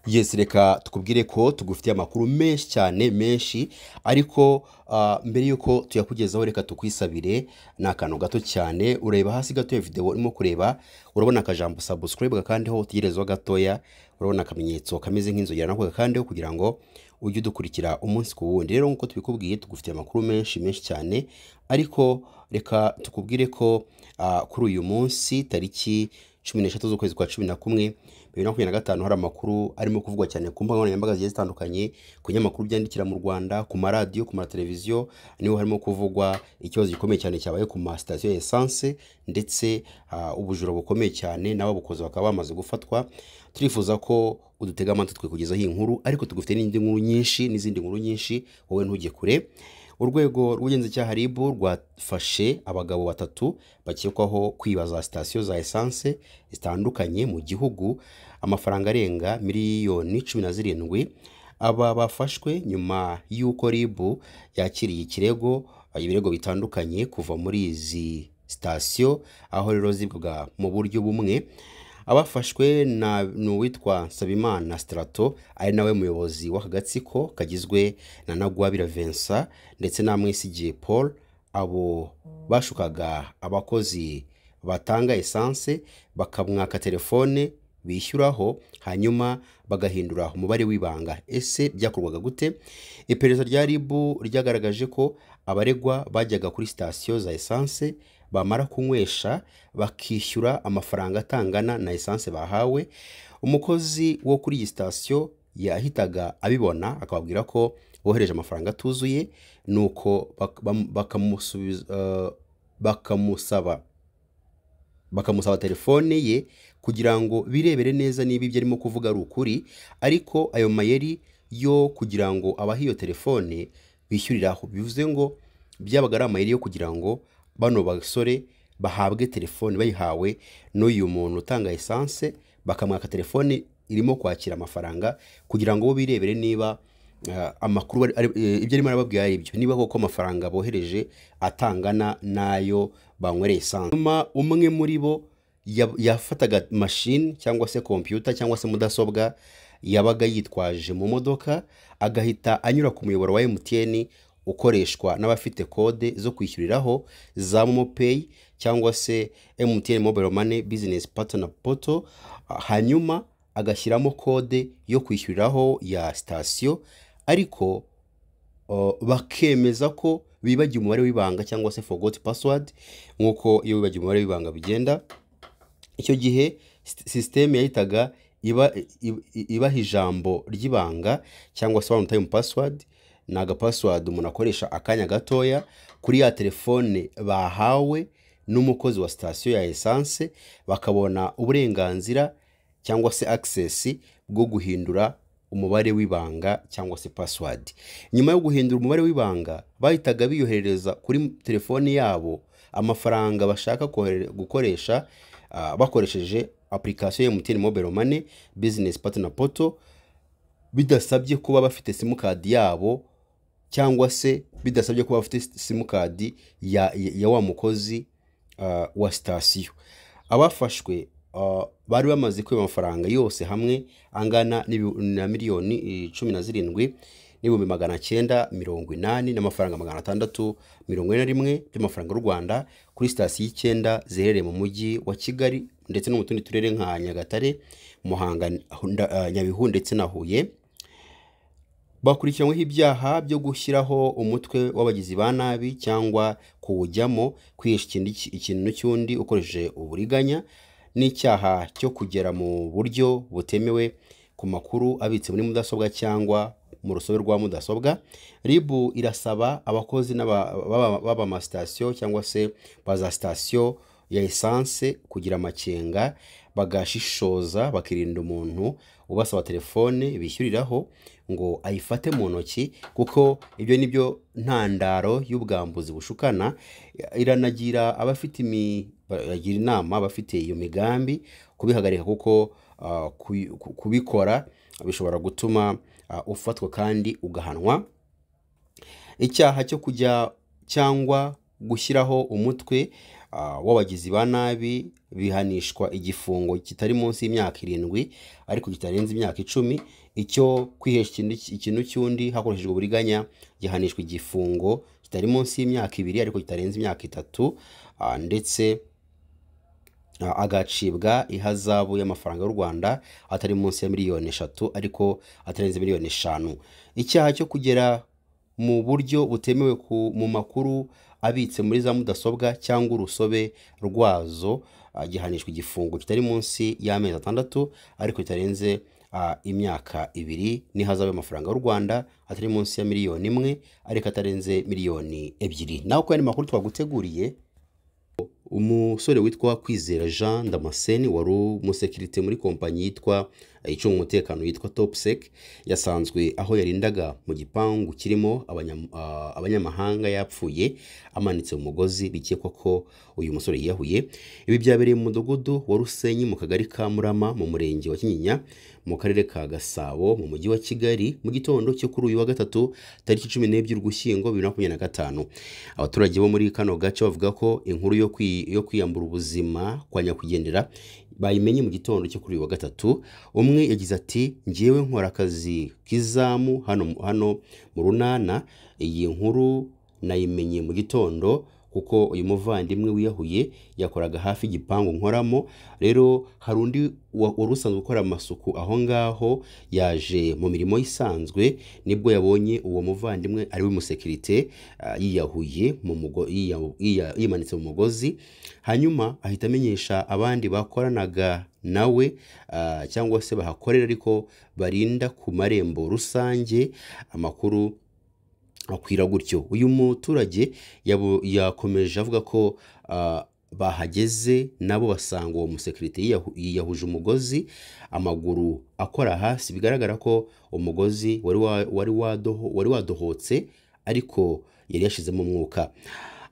Yes, reka tukubwire ko tugufitiye amakuru menshi cyane, menshi, ariko mbere y'uko tuyakugezaho reka tukwisabire ni akantu gato cyane. Ureba hasi gato ya video urimo kureba, urabona akajambo subscribe, gakandeho, utegerezeho gatoya, urabona akamenyetso kameze nk'inzogera, nako gakandeho kugira ngo ujye udukurikira umunsi ku wundi. Rero nk'uko tubikubwiye, tugufitiye amakuru menshi menshi cyane, ariko reka tukubwire ko kuri uyu munsi tariki 13 z'ukwezi kwa 11 2025 hari amakuru arimo kuvugwa cyane ku mbuga nkoranyambaga zigiye zitandukanye, ku binyamakuru byandikira mu Rwanda, ku maradiyo, ku mateleviziyo. Niho harimo kuvugwa ikibazo gikomeye cyane cyabaye ku masitasiyo ya esanse, ndetse ubujura bukomeye cyane, n'ababukoze bakaba bamaze gufatwa. Turifuza ko udutega amatwi twikugezaho iyi nkuru, ariko tugufite n'indi nkuru nyinshi n'izindi nkuru nyinshi, wowe ntujye kure. Urwego rw'ubugenzacyaha RIB rwafashe abagabo batatu bakekwaho kwiba za sitasiyo za esanse zitandukanye mu gihugu amafaranga arenga miliyoni 17. Aba bafashwe nyuma y'uko RIB yakiriye ikirego, ibirego bitandukanye kuva muri izi sitasiyo, aho rero zibwaga mu buryo bumwe. Abafashwe ni uwitwa Nsabimana Strato, ari nawe muyobozi w'aka gatsiko kagizwe na Nagwabira Vincent ndetse na Mwesigiye Paul. Abo bashukaga abakozi batanga esanse bakamwaka telefone bishyuraho, hanyuma bagahindura umubare w'ibanga. Ese byakorwaga gute? Iperereza rya RIB ryagaragaje ko abaregwa bajyaga kuri sitasiyo za esanse, bamara kunywesha bakishyura amafaranga atangana na esanse bahawe. Umukozi wo kuri iyi sitasiyo yahitaga abibona akababwira ko bohereje amafaranga atuzuye, nuko bakamusaba telefone ye kugira ngo birebere neza niba ibyo arimo kuvuga ari ukuri. Ariko ayo mayeri yo kugira ngo abahe iyo telefone bishyuriraho, bivuze ngo byabaga ari amayeri yo kugira ngo bano basore bahabwe telefone, bayihawe n'uyu muntu utanga esanse, bakamwaka telefone irimo kwakira amafaranga kugira ngo bo birebere niba amakuru ibyo arimo arababwira ari ibyo, niba koko amafaranga bohereje atangana n'ayo banywereye esanse. Nyuma umwe muri bo yafataga mashini cyangwa se kompiyuta cyangwa se mudasobwa yabaga yitwaje mu modoka, agahita anyura ku muyoboro wa MTN ukoreshwa n'abafite kode zo kwishyuriraho za Momo Pay cyangwa se MTN Mobile Money Business Partner Portal, hanyuma agashyiramo kode yo kwishyuriraho ya sitasiyo, ariko bakemeza ko bibagiwe umubare w'ibanga cyangwa se forgot password, nk'uko iyo wibagiwe umubare w'ibanga bigenda. Icyo gihe sisiteme yahitaga ibaha ijambo ry'ibanga cyangwa se one time password. Ni agapassword umuntu akoresha akanya gatoya kuri ya telefone bahawe n'umukozi wa sitasiyo ya esanse, bakabona uburenganzira cyangwa se access bwo guhindura umubare w'ibanga cyangwa se password. Nyuma yo guhindura umubare w'ibanga, bahitaga biyoherereza kuri telefone yabo amafaranga bashaka gukoresha, bakoresheje application ya MTN Mobile Money Business Partner Portal, bidasabye kuba bafite simukadi yabo cyangwa se bidasabye kuba bafite simukadi ya wa mukozi wa sitasiyo. Abafashwe bari bamaze kwiba amafaranga yose hamwe angana na miliyoni 17 n'ibihumbi 980 n'amafaranga 641 by'amafaranga y'u Rwanda kuri sitasiyo 9 ziherereye mu mujyi wa Kigali ndetse no mu tundi turere nka Nyagatare, Muhanga, Nyabihu ndetse na Huye. Bakurikiranyweho ibyaha byo gushyiraho umutwe w'abagizi ba nabi cyangwa kuwujyamo, kwihesha ikintu cy'undi ukoresheje uburiganya, n'icyaha cyo kugera mu buryo butemewe ku makuru abitse muri mudasobwa cyangwa mu rusobe rwa mudasobwa. RIB irasaba abakozi b'aba masitasiyo cyangwa se ba za sitasiyo ya esanse kugira amakenga, bagashishoza, bakirinda umuntu ubasaba telefone bishyuriraho ngo ayifate mu ntoki, kuko ibyo nibyo ntandaro y'ubwambuzi bushukana. Iranagira abafite iragira inama abafite iyo migambi kubihagarika, kuko kubikora bishobora gutuma ufatwa kandi ugahanwa. Icyaha cyo kujya cyangwa gushyiraho umutwe w'abagizi ba nabi bihanishwa igifungo kitari munsi y'imyaka 7 ariko kitarenze imyaka 10. Icyo kwihesha ikintu cy'undi hakoreshejwe uburiganya gihanishwa igifungo kitari munsi y'imyaka 2 ariko kitarenze imyaka 3, ndetse agacibwa ihazabu y'amafaranga y'u Rwanda atari munsi ya miliyoni 3 ariko atarenze miliyoni 5. Icyaha cyo kugera mu buryo butemewe mu makuru abitse muri za mudasobwa cyangwa urusobe rwazo gihanishwa igifungo kitari munsi y'amezi 6 ariko kitarenze imyaka 2 n'ihazabu y'amafaranga y'u Rwanda atari munsi ya miliyoni 1 ariko atarenze miliyoni 2. Naho ko makuru twaguteguriye, umusore witwa Kwizera Jean Damascene wari umusekirite muri kompanyi yitwa icunga umutekano yitwa Topsec yasanzwe aho yarindaga mu gipangu kirimo abanyamahanga yapfuye amanitse mu mugozi, bikekwa ko uyu musore yiyahuye. Ibi byabereye mu mudugudu wa Rusenyi mu kagari ka Murama mu murenge wa Kinyinya mu karere ka Gasabo mu mujyi wa Kigali mu gitondo cyo kuri uyu wa gatatu tariki 12 Ugushyingo 2025. Abaturage bo muri kano gace bavuga ko inkuru yo kwiyambura ubuzima kwa nyakwigendera bayimenye mu gitondo cyo kuri uyu wa gatatu. Umwe yagize ati ngewe nkora akazi k'izamu hano mu Runana, iyi nkuru nayimenye mu gitondo kuko uyu muvandimwe wiyahuye yakoraga hafi y'igipangu nkoramo. Rero hari undi wari usanzwe ukora amasuku aho ngaho yaje mu mirimo isanzwe, nibwo yabonye uwo muvandimwe ari we musekirite yiyahuye yimanitse mu mugozi, hanyuma ahita amenyesha abandi bakoranaga nawe cyangwa se bahakorera ariko barinda ku marembo rusange amakuru akwira gutyo. Uyu muturage yakomeje avuga ko bahageze nabo basanga uwo musekirite yiyahuje umugozi, amaguru akora hasi, bigaragara ko umugozi wari wadohotse ariko yari yashizemo umwuka.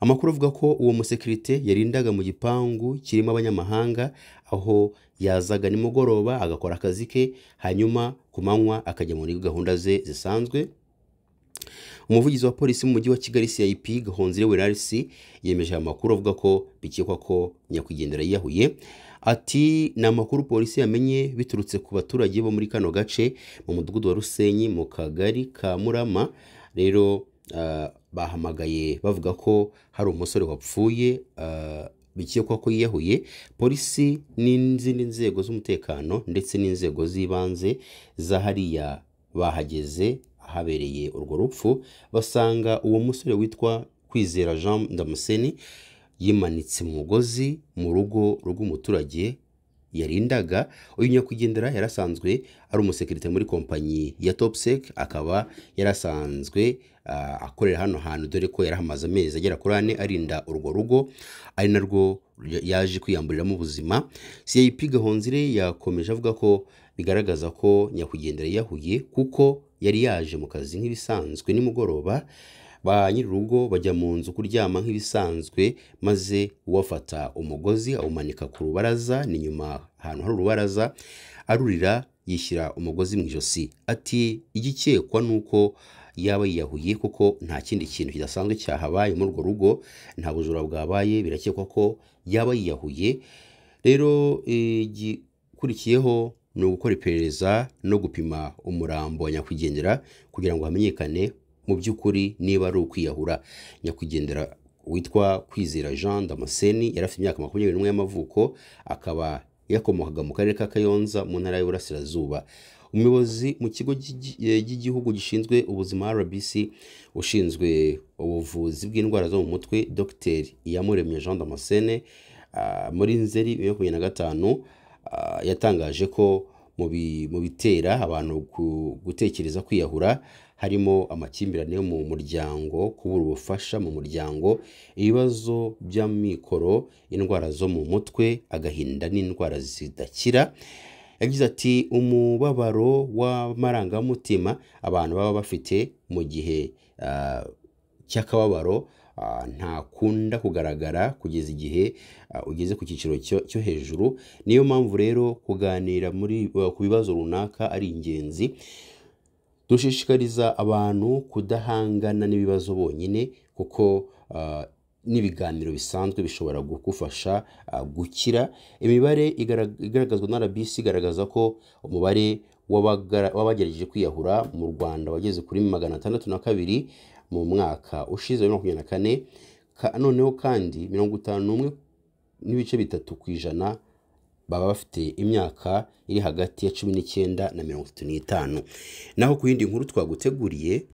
Amakuru avuga ko uwo musekirite yarindaga mu gipangu kirimo abanyamahanga, aho yazaga nimugoroba agakora akazi ke, hanyuma ku manywa akajya muri gahunda ze zisanzwe. Umuvugizi wa polisi mu mujyi wa Kigali CIP Gahonzire Werarisi yemeje aya makuru avuga ko bikekwa ko nyakwigendera yiyahuye. Ati ni amakuru polisi yamenye biturutse ku baturage bo muri kano gace mu mudugudu wa Rusenyi mu kagari ka Murama. Rero bahamagaye bavuga ko hari umusore wapfuye bikekwa ko yiyahuye. Polisi n'izindi nzego z'umutekano ndetse n'inzego z'ibanze za hariya bahageze ahabereye urwo rupfu, basanga uwo musore witwa Kwizera Jean Damascene yimanitse mu mugozi mu rugo rw'umuturage yarindaga. Uyu nyakwigendera yarasanzwe ari umusekirite muri kompanyi ya Topsec, akaba yarasanzwe akorera hano hantu, dore ko yarahamaze amezi agera kuri 4 arinda urwo rugo, ari narwo yaje kwiyamburiramo ubuzima. CIP Gahonzire yakomeje avuga ko bigaragaza ko nyakwigendera yiyahuye kuko yari yaje mu kazi nk'ibisanzwe nimugoroba, ba nyir'urugo bajya mu nzu kuryama nk'ibisanzwe, maze uwafata umugozi awumanika ku rubaraza, ni nyuma ahantu hari urubaraza, arurira yishyira umugozi mu ijosi. Ati igikekwa nuko yaba yiyahuye kuko nta kindi kintu kidasanzwe cyahabaye muri urwo rugo, nta bujura bwabaye, birakekwa ko yaba yiyahuye. Rero igikurikiyeho ni ugukora iperereza no gupima umurambo wa nyakwigendera kugira ngo hamenyekane mu by'ukuri niba ari ukwiyahura. Nyakwigendera witwa Kwizera Jean Damascene yari afite imyaka 21 y'amavuko, akaba yakomokaga mu karere ka Kayonza mu ntara y'Iburasirazuba. Umuyobozi mu kigo cy'igihugu gishinzwe ubuzima RBC ushinzwe ubuvuzi bw'indwara zo mu mutwe Dr Iyamuremye Jean Damascene muri Nzeri 2025 yatangaje ko mu bitera abantu gutekereza kwiyahura harimo amakimbirane yo mu muryango, kubura ubufasha mu muryango, ibibazo by'amikoro, indwara zo mu mutwe, agahinda n'indwara zidakira. Yagize ati umubabaro w'amarangamutima abantu baba bafite mu gihe cy'akababaro ntakunda kugaragara kugeza igihe ugeze ku cyiciro cyo hejuru. Niyo mpamvu rero kuganira ku bibazo runaka ari ingenzi. Dushishikariza abantu kudahangana n'ibibazo bonyine, kuko n'ibiganiro bisanzwe bishobora kugufasha gukira. Imibare igaragazwa na RBC igaragaza ko umubare w'abagerageje kwiyahura mu Rwanda wageze kuri 602 mu mwaka ushize wa 2024. Noneho kandi 51.3% baba bafite imyaka iri hagati ya 19 na 35. Naho ku yindi nkuru twaguteguriye.